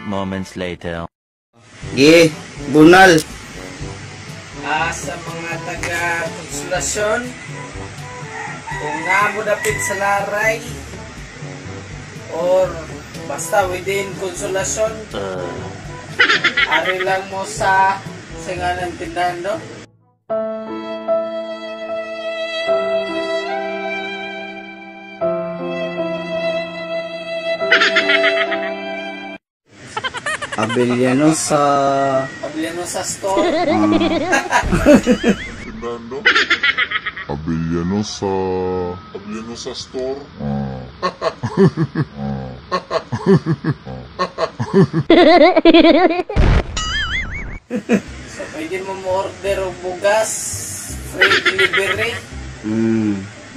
Moments later. Gi, bunal. Sa mga taga Konsolasyon, kung naa mo dapit sa Laray or basta within Konsolasyon, ari lang mo sa ngalan tindahan do. Abellano sa Abellano sa store. Tindahan do? Abellano sa Abellano sa store. So pwede mo mo-order og bugas, free delivery.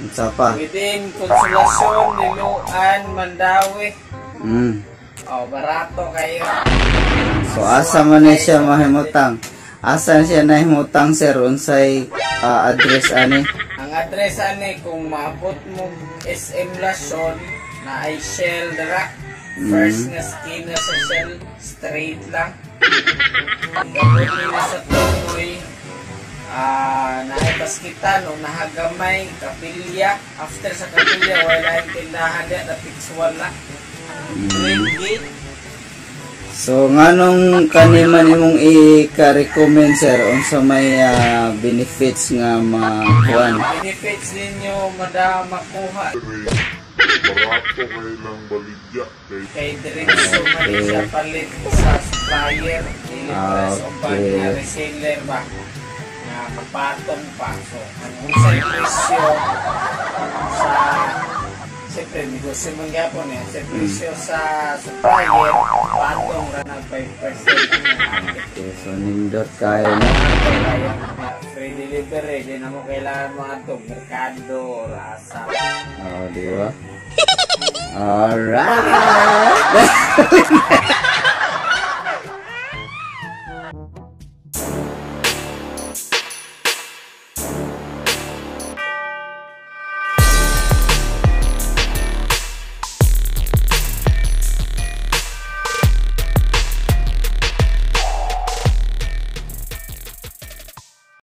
Unsa pa? Within Konsolasyon, Liloan, Mandaue. Oh, barato kayo. So asa man na siya mahimutang? Asa siya nahimutang, sir? Unsay address ani? Ang address ani, kung maabot mo SM Lashon na ay Shell dara. First nga skin na sa Shell, straight lang. Gabot nila sa Tungoy, na ay baskitan o nahagamay, kapilya. After sa kapilya, wala yung tindahan niya, dapit wala. Green gate. So nganong kani man imong i-recommend, sir, unsa may benefits nga makuan? Benefits ninyo madam makuha. Barato kay lang baligya kay Kay diretso man siya palit sa supplier, dili press o ban nga reseller ba nga kapatong pa. So ang unsay presyo sa, siyempre negosyo man gyapon eh, sa presyo sa supplier, patong ra nag 5% ang Okay, so nindot kayo, no? kaya free delivery, di na mo kailangan mga to merkado or asa. Oh, di ba? Alright.